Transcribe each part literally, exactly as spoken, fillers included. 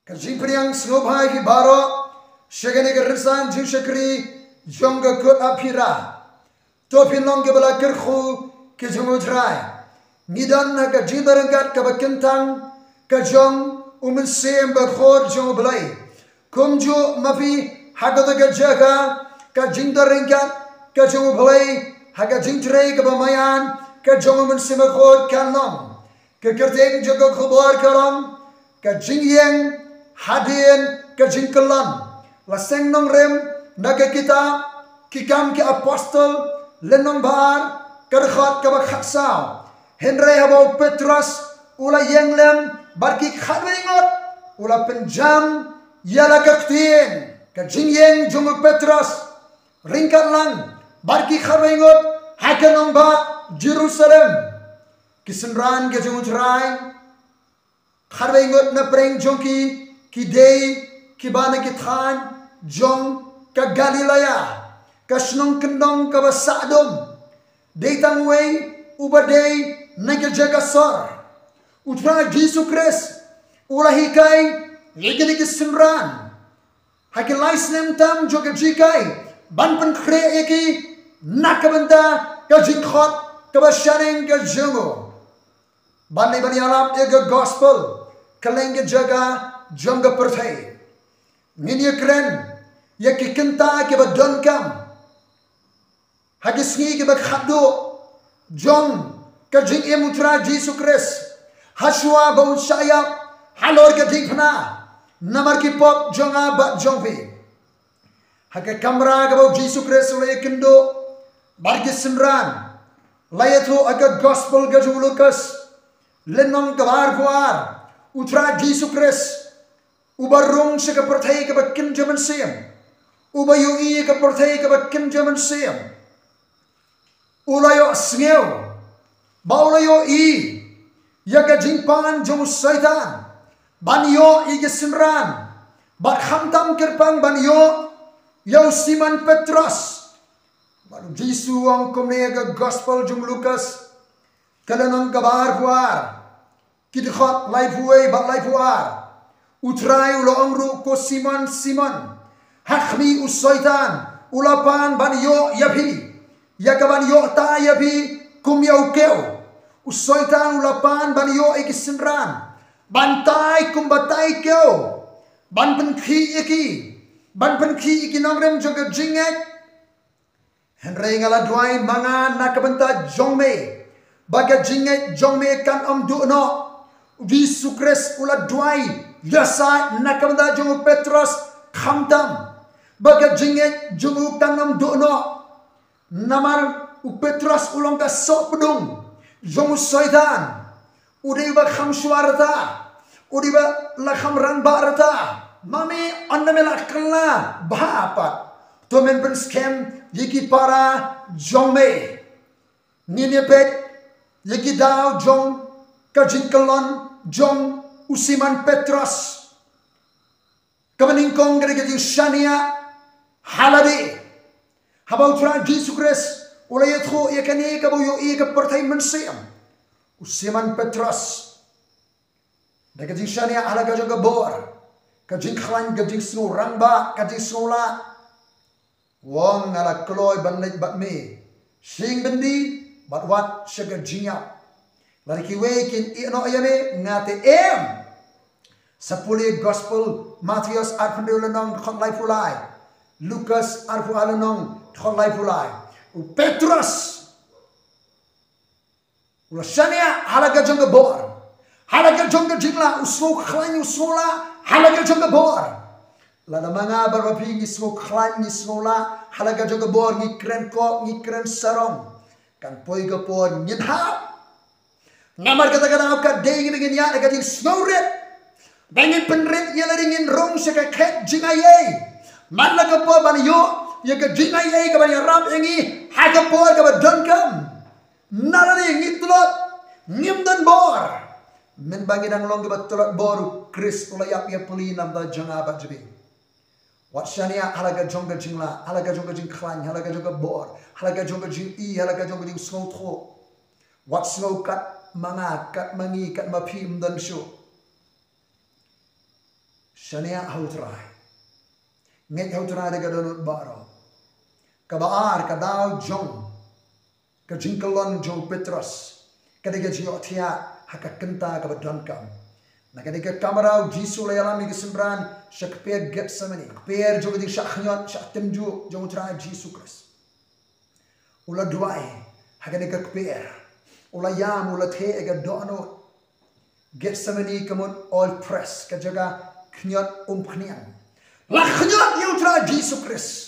Ka jingpdiang sngewbha ïa phi baroh sha kane ka rynsan jingshakri jong ka Kut Aphira. To phin long kiba la kyrkhu ki jong U Trai. Ngi don ha ka jingdon ryngkat kaba kyntang ka jong U Mynsiem Bakhuid jong U Blei. Kumjuh ma phi, ha kata ka jaka ka jingdon ryngkat ka jong U Blei ha ka jingtrei kaba maïan ka jong U Mynsiem Bakhuid kan long. Ka kyrteng jong ka khubor ka long ka jingïeng hadien ka jingkyllon. La seng nongrim na ka kitab Ki Kam ki Apostol, lynnong ba ar, ka dkhot kaba khatsaw. Hynrei haba u Petros u la ïeng lem bad ki khatwei ngut, u la pynjam ïa la ka ktien. Ka jingïeng jong u Petros ryngkat lang bad ki khatwei ngut ha ka nongbah Jerusalem. Ki synran ki jong U Trai, khatwei ngut na pdeng jong ki, ki dei kiba na ki thaiñ jong ka Galilea, ka shnong kyndong kaba sahdum. Dei tang uwei uba dei na ka jaka sor. U Trai Jisu Khrist u la hikai ïa kine ki synran ha ki lai snem tam jong ka jinghikai ban pynkhreh ïa ki na ka bynta ka jingkhot kaba shaneng ka jong u. Ban leit ban ïalap ïa ka gospel kylleng ki jaka jong ka pyrthei. Ngin ïakren ïa ki kynta kiba donkam ha ki sngi kiba khatduh jong ka jingim U Trai Jisu Khrist, hashwa ba un shah ïap halor ka diengphna namar ki pop jong nga bad jong phi. Ha ka kamra kaba U Jisu Khrist u la ïakynduh bad ki synran, la ïathuh ha ka gospel ka jong u Lukas, lynnong kaba arphew ar, U Trai Jisu Khrist uba rung sha ka pyrthei kaba kynja mynsiem, uba ïohi ïa ka pyrthei kaba kynja mynsiem, u la ïohsngew bad u la ïohi ïa ka jingpan jong u Soitan ban ïoh ïa ki synran, bad khamtam kyrpang ban ïoh ïa u Simon Petros. Bad U Jisu u ong kumne ha ka gospel jong u Lukas, ka lynnong kaba arphew ar, ki dkhot laiphew wei bad laiphew ar. U Trai u la ong ruh, ko Simon, Simon, ha khmih, u Soitan u la pan ban ïoh ïa phi, ïa kaban ïoh tai ïa phi kum ïa u kew. U Soitan u la pan ban ïoh ïa ki synran, ban tai kumba tai kew, ban pynkhih ïa ki, ban pynkhih ïa ki nongrim jong ka jingngeit. Hynrei nga la duwai ma nga na ka bynta jong me, ba ka jingngeit jong me kan ym duh noh. U Jisu Khrist u la duwai ïasaid na ka bynta jong u Petros khamtam, ba ka jingngeit jong u kan ym duh noh. Namar u Petros u long ka sohpdung jong u Soitan. U dei uba kham shuwa rta, u dei uba la kham rangbah rta. Ma me, ynda me la kylla bha pat, to men pynskhem ïa ki para jong me. Ngin ïa peit ïa ki daw jong ka jingkyllon jong u Simon Petros. Kaba nyngkong ka dei ka jingshaniah ha lade. Haba U Trai Jisu Khrist u la ïathuh ïa kane kaba u ïohi ïa ka pyrthei mynsiem, u Simon Petros, da ka jingshaniah ha la ka jong ka bor, ka jingkhlaiñ, ka jingsngew rangbah, ka jingsngew lah, u ong, nga la kloi ban leit bad me sha ïing byndi bad wat sha ka jingïap. Lada kiwei kin ïeh noh ïa me, nga te em. Sa pule gospel Mathaios arphew hynriew lynnong, dkhot laiphew lai. Lukas arphew ar lynnong, dkhot laiphew lai. U Petros u la shaniah ha la ka jong ka bor, ha la ka jong ka jinglah, u sngewkhlaiñ, u sngewlah ha la ka jong ka bor. Lada ma nga bad ma phi ngi sngewkhlaiñ, ngi sngewlah ha la ka jong ka bor, ngi kren koh, ngi kren sarong, kan poi ka por ngin hap. Namar kata ka daw ka dei ngi ba ngin ïaid ha ka jingsngewrit, ba ngin pynrit ïa lade, ngin rung sha ka khet jingaiei. Man la ka por ban ïoh ïa ka jingaiei kaban ïarap ïa ngi ha ka por kaba donkam. Nalade ngi tlot, ngim don bor. Mynba ngi dang long kiba tlot bor, u Khrist u la ïap ïapli na ka bynta jong nga bad jong phi. Wat shaniah ha la ka jong ka jinglah, ha la ka jong ka jingkhlaiñ, ha la ka jong ka bor, ha la ka jong ka jingi, ha la ka jong ka jingsngewthuh. Wat sngew kat ma nga, kat ma ngi, kat ma phi ym don shuh. Shaniah ha U Trai. Ngeit ha U Trai da ka dohnud baroh. Kaba ar, ka daw jong ka jingkyllon jong u Petros ka dei ka jingïohthiah ha ka kynta kaba donkam. Na kane ka kamra U Jisu u la ïalam ïa ki synran sha kper Gethsemane, kper jong ka jingshah khñiot, shah tynjuh jong U Trai Jisu Khrist. U la duwai ha kane ka kper. U la ïam, u la theh ïa ka dohnud. Gethsemane ka mut oil press, ka jaka khñiot umphniang. La khñiot ïa U Trai Jisu Khrist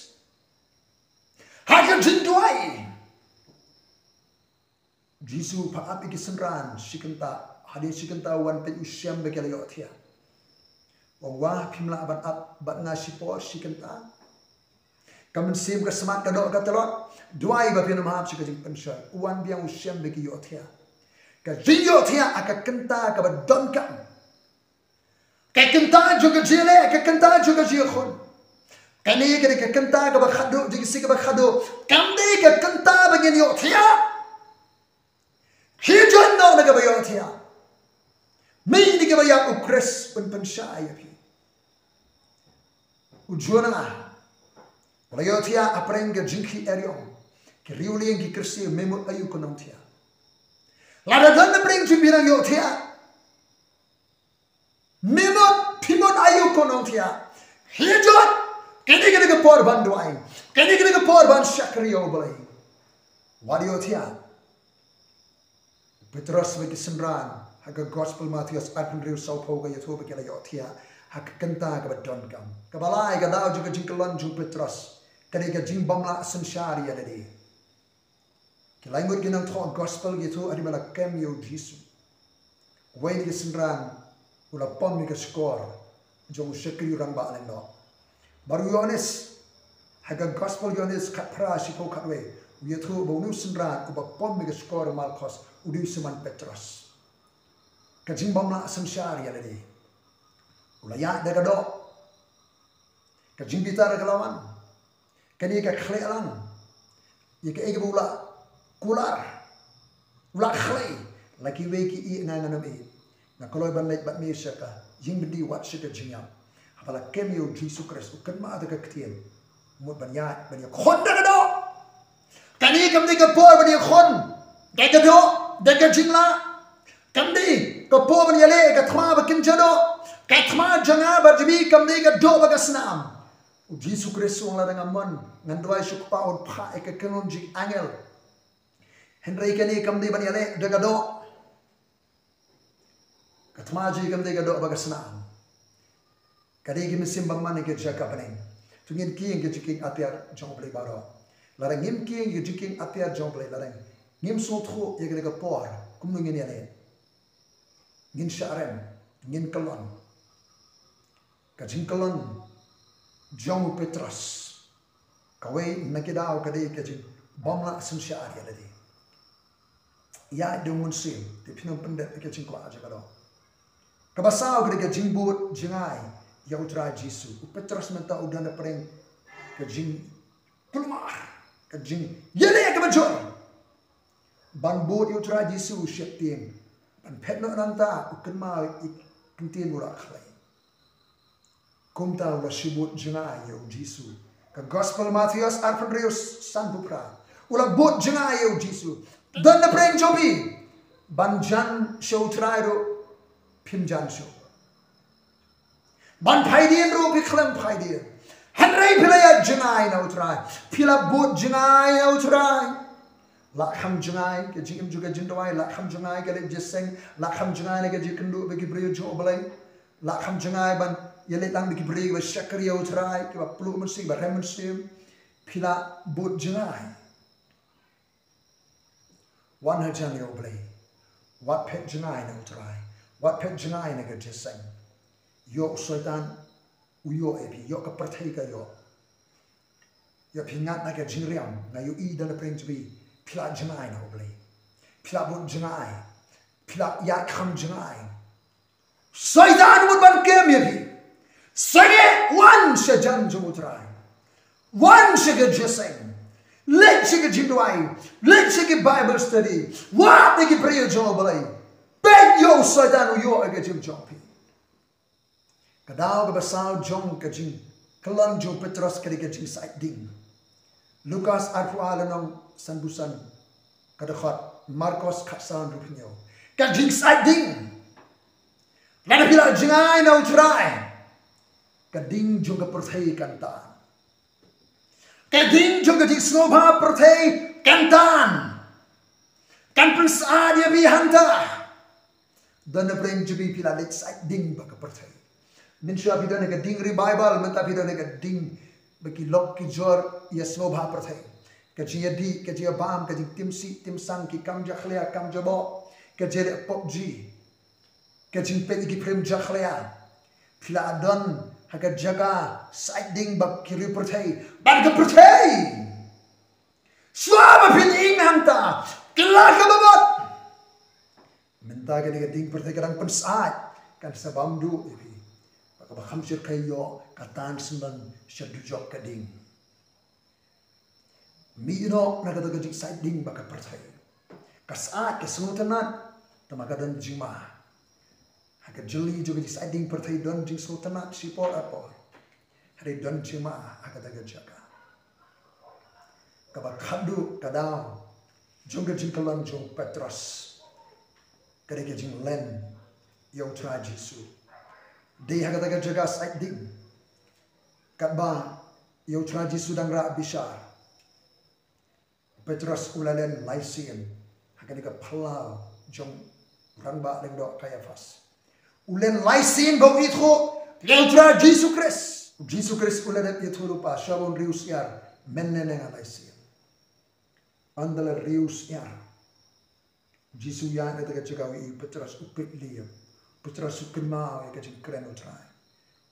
ha ka jingduwai. Jisu u phah ap ïa ki synran shi kynta, hadien shi kynta u wan peit, u shem ba ki la ïohthiah. U ong, wa phim lah ban ap bad nga shipor shi kynta? Ka mynsiem ka smat, ka doh ka tlot. Duwai ba phin ym hap sha ka jingpynshoi. U wan biang, u shem ba ki ïohthiah. Ka jingïohthiah ha ka kynta kaba donkam. Ka kynta jong ka jingïaleh, ka kynta jong ka jingïakhun. Kane ka dei ka kynta kaba khatduh, jong ka sngi kaba khatduh. Kam dei ka kynta ba ngin ïohthiah. Khie join noh na kaba ïohthiah. Mih na kaba ïap, U Khrist un pynshai ïa phi. U Jonah u la ïohthiah hapdeng ka jingkhih eriong. Ki riewlieng ki kyrsiew, me mut aïu ko nongthiah? Lada don hapdeng jong phi nongïohthiah, me mut, phi mut aïu ko nongthiah? Khie join. Kane ka dei ka por ban duwai. Kane ka dei ka por ban shakri ïa U Blei. Wat ïohthiah. Petros bad ki synran, ha ka Gospel Mathaios arphew hynriew, sawphew, ka ïathuh ba ki la ïohthiah ha ka kynta kaba donkam. Kaba lai, ka daw jong ka jingkyllon jong u Petros ka dei ka jingbymlah synshar ïa lade. Ki lai ngut ki nongthoh Gospel ki ïathuh, hadien ba la kem ïa U Jisu, uwei na ki synran u la pom ïa ka shkor jong u shakri u rangbah lyngdoh. Bad u Ïoannis, ha ka Gospel Ïoannis khatphra, shiphew khatwei, u ïathuh ba une u synran uba pom ïa ka shkor u Malkhos u dei u Simon Petros. Ka jingbymlah synshar ïa lade. U la ïaid da ka doh. Ka jingbitar ka la wan. Kane ka khleh lang ïa kaei kaba u la kular, u la khlei. La kiwei ki ïeh, nga ngan ym ïeh. Nga kloi ban leit bad me sha ka ïing byndi, wat sha ka jingïap. Haba la kem ïa U Jisu Khrist, u kynmaw da ka ktien, mut ban ïaid, ban ïakhun da ka doh. Kane kam dei ka por ban ïakhun da ka doh, da ka jinglah. Kam dei ka por ban ïaleh ïa ka thma ba kynja doh. Ka thma jong nga bad jong phi kam dei ka doh bad ka snam. U Jisu Khrist u ong, lada nga mon, ngan duwai sha u Kpa un phah ïa ka kynhun jingangel. Hynrei kane kam dei ban ïaleh da ka doh. Ka thma jong ngi kam dei ka doh bad ka snam. Ka dei ka mynsiem bymman ïa ka jaka bneng. To ngin kieng ïa ka jingkieng atiar jong U Blei baroh. Lada ngim kieng ïa ka jingkieng atiar jong U Blei, lada ngim sngewthuh ïa kane ka por kumno ngin ïaleh, ngin shah rem, ngin kyllon. Ka jingkyllon jong u Petros, kawei na ki daw ka dei ka jingbymlah synshar ïa lade. Ïa, da u Mynsiem, te phin ym pyndep ïa ka jingkwah jong ka doh. Kaba saw ka dei ka jingbud jngai ïa U Trai Jisu. U Petros mynta u don hapdeng ka jingkulmar, ka jingïaleh kaba jur. Ban bud ïa U Trai Jisu u sheptieng, ban phet noh nangta, u kynmaw ïa ka ktien ba u la khlei. Kumta u la shu bud jngai ïa U Jisu. Ka Gospel Mathaios arphew hynriew, sanphew phra. U la bud jngai ïa U Jisu. Don na pdeng jong phi ban jan sha U Trai ruh phim jan shuh. Ban phai dien ruh phi khlem phai dien. Hynrei phi la ïa jngai na U Trai. Phi la bud jngai na U Trai. La kham jngai ka jingim jong ka jingduwai, la kham jngai ka leit jingïaseng, la kham jngai na ka jingkynduh bad ki briew jong U Blei. La kham jngai ban ïaleh lang bad ki briew kiba shakri ïa U Trai, kiba pluh mynsiem, kiba rem mynsiem. Phi la bud jngai. Wan hajan ïa U Blei. Wat phet jngai na U Trai. Wat phet jngai na ka jingïaseng. Ïoh u Soitan u ïoh ïa phi, ïoh ka pyrthei ka ïoh. Ïa phi ngat na ka jingriam, nga ïohi da na pdeng jong phi, phi la jngai na U Blei. Phi la bud jngai. Phi la ïaid kham jngai. Soitan u mut ban kem ïa phi. Sangeh, wan sha jan jong U Trai. Wan sha ka jingïaseng. Leit sha ka jingduwai. Leit sha ka Bible study. Wad ïa ki briew jong U Blei. Peit, ïoh u Soitan u ïoh ïa ka jingim jong phi. Ka daw kaba saw jong ka jingkyllon jong u Petros ka dei ka jingsaid ding. Lukas arphew ar lynnong sanphew san ka dkhot, Markos khatsan hynriewphew hynñiew. Ka jingsaid ding. Lada phi la jngai na u Trai, ka ding jong ka pyrthei kan tan. Ka ding jong ka jingsngewbha pyrthei kan tan. Kan pynsyaid ïa phi hangta. Don na pyrshah jong phi, phi la leit said ding bad ka pyrthei. Mynshuwa phi don ha ka ding revival, mynta phi don ha ka ding ba ki lok ki jor ïa sngewbha pyrthei. Ka jingïadih, ka jingïabam, ka jingtim sih tim sang, ki kam jakhlia, kam jaboh, ka jingïaleh pop ji, ka jingpeit ïa ki phlim jakhlia. Phi la don ha ka jaka said ding bad ki riew pyrthei, bad ka pyrthei. Shuwa ba phin ïeng hangta, kylla kaba mut. Mynta kane ka ding pyrthei ka dang pynsyaid, kan sa bam duh ïa phi. Bad kaba kham shyrkhei ïoh, ka tan sngewbha sha dujok ka ding. Mih noh na kata ka jingsaid ding bad ka pyrthei. Ka syaid, ka sngewtynnat, tangba ka don jingma. Ha ka jylli jong ka jingsaid ding pyrthei don jingsngewtynnat shipor ar por. Hynrei don jingma ha kata ka jaka. Kaba khatduh ka daw jong ka jingkyllon jong u Petros ka dei ka jinglen ïa u Trai Jisu. Dei ha kata ka jaka said ding, katba ïa u Trai Jisu dang rah bishar, u Petros u la len lai sien ha kane ka phyllaw jong u rangbah lyngdoh Kaiaphas. U len lai sien ba u ithuh ïa u Trai Jisu Khrist. U Jisu Khrist u la dep ïathuh lypa, shuwa ba un riewsyiar, men leh ïa nga lai sien. Ynda la riewsyiar, u Jisu u ïaid na kata ka jaka, u ïohi u Petros u peit lieh. U Petros u kynmaw ïa ka jingkren u Trai.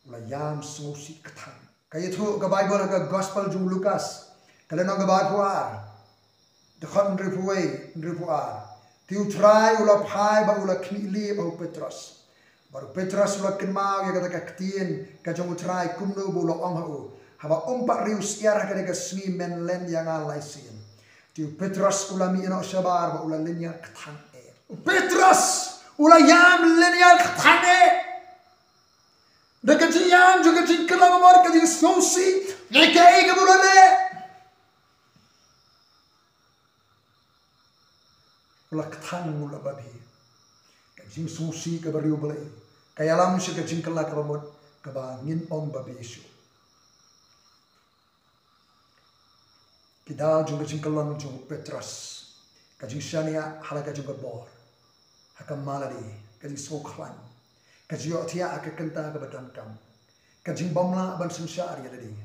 U la ïam sngewsih kthang. Ka ïathuh ka Baibl ha ka Gospel jong u Lukas, ka lynnong kaba arphew ar, dkhot hynriewphew wei, hynriewphew ar. Te u Trai u la phai bad u la khmih lieh ha u Petros. Bad u Petros u la kynmaw ïa kata ka ktien ka jong u Trai, kumno ba u la ong ha u, haba ym pat riewsyiar ha kane ka sngi men len ïa nga lai sien. Te u Petros u la mih noh shabar bad u la lynñiar kthang eh. U Petros u la ïam lynñiar kthang eh. Da ka jingïam jong ka jingkylla ba mut, ka jingsngewsih ïa kaei kaba u la leh. U la kthang, u la babe. Ka jingsngewsih kaba riewblei ka ïalam sha ka jingkylla kaba mut, kaba ngin ym babe shuh. Ki daw jong ka jingkyllon jong u Petros. Ka jingshaniah ha la ka jong ka bor, ha ka malade, ka jingsngewkhlaiñ, ka jingïohthiah ha ka kynta kaba donkam, ka jingbymlah ban synshar ïa lade,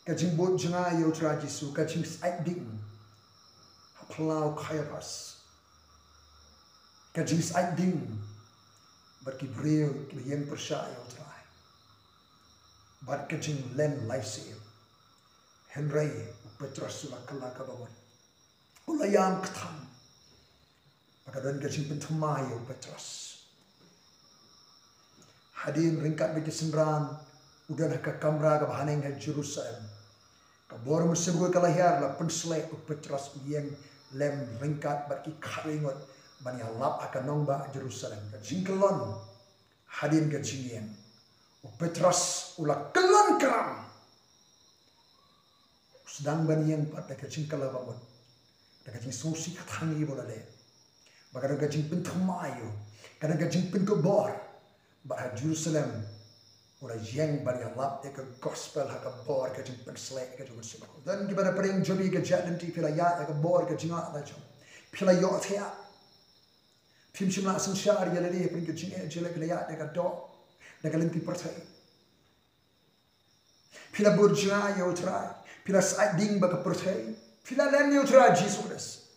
ka jingbud jngai ïa u Trai Jisu, ka jingsaid ding ha phyllaw Kaiaphas, ka jingsaid ding bad ki briew kiba ïeng pyrshah ïa u Trai, bad ka jinglen lai sien. Hynrei u Petros u la kylla kaba mut, u la ïam kthang. Bad ka don ka jingpynthymmai ïa u Petros. Hadien ryngkat bad ki synran, u don ha ka kamra kaba haneng ha Jerusalem. Ka bor mynsiem baroh ka la hiar, la pynsleh, u Petros u ïeng lem ryngkat bad ki khatwei ngut ban ïalap ha ka nongbah Jerusalem. Ka jingkyllon hadien ka jingïeng. U Petros u la kyllon kram. U sdang ban ïeng pat da ka jingkylla ba mut, da ka jingsngewsih kthang ïa ba u la leh. Bad ka don ka jingpynthymmai ïa u, ka don ka jingpynkupbor. Bad ha Jerusalem u la ïeng ban ïalap ïa ka gospel ha ka bor ka jingpynsleh ka jong u Mynsiem Bakhuid. Don kiba na pdeng jong phi ka jait lynti, phi la ïaid ha ka bor ka jingïaid la jong, phi la ïohthiah. Phim shym la synshar ïa lade hapdeng ka jingeh jong lade, phi la ïaid da ka doh, da ka lynti pyrthei. Phi la bud jngai ïa u Trai, phi la said ding bad ka pyrthei, phi la len ïa u Trai Jisu Khrist.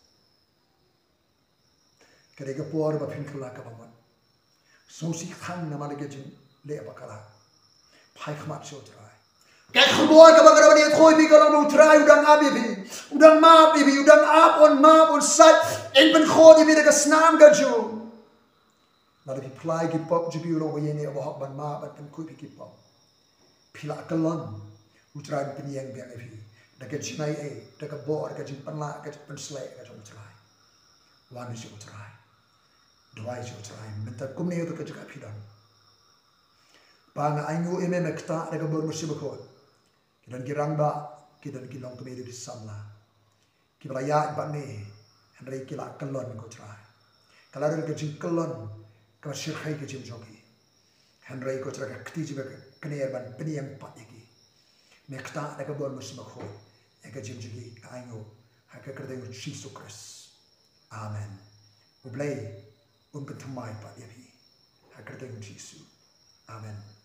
Ka dei ka por ba phin kylla kaba mut. Sngewsih kthang namar ka jingleh bakla. Phai khmat sha u Trai. Ka khubor kaba nga dang ïathuh ïa phi ka long ba u Trai u dang ap ïa phi, u dang map ïa phi, u dang ap, un map, un said, un pynkhot ïa phi da ka snam ka jong u. Lada phi phla ïa ki pop jong phi, u long uba ïeit, uba hok ban map, ban pynkhuid ïa ki pop. Phi la kyllon, u Trai un pynïeng biang ïa phi da ka jingaiei, da ka bor, ka jingpynlah, ka jingpynsleh ka jong u Trai. Wan sha u Trai. Duwai sha u Trai mynta kumne, ïa uta ka jaka phi don. Ba nga ainguh ïa me, me ktah da ka bor mersi bakhuid. Ki don ki rangbah, ki don ki longkmie, ki samla kiba la ïaid bad me, hynrei ki la kyllon, ko Trai. Ka la don ka jingkyllon kaba shyrkhei ka jingim jong ki. Hynrei, ko Trai, ka kti jong me ka kner ban pynïeng pat ïa ki. Me ktah da ka bor mersi bakhuid ïa ka jingim jong ki, nga ainguh ha ka kyrteng u Jisu Khrist. Amen. U Blei un pynthymmai pat ïa phi ha ka kyrteng u Jisu. Amen.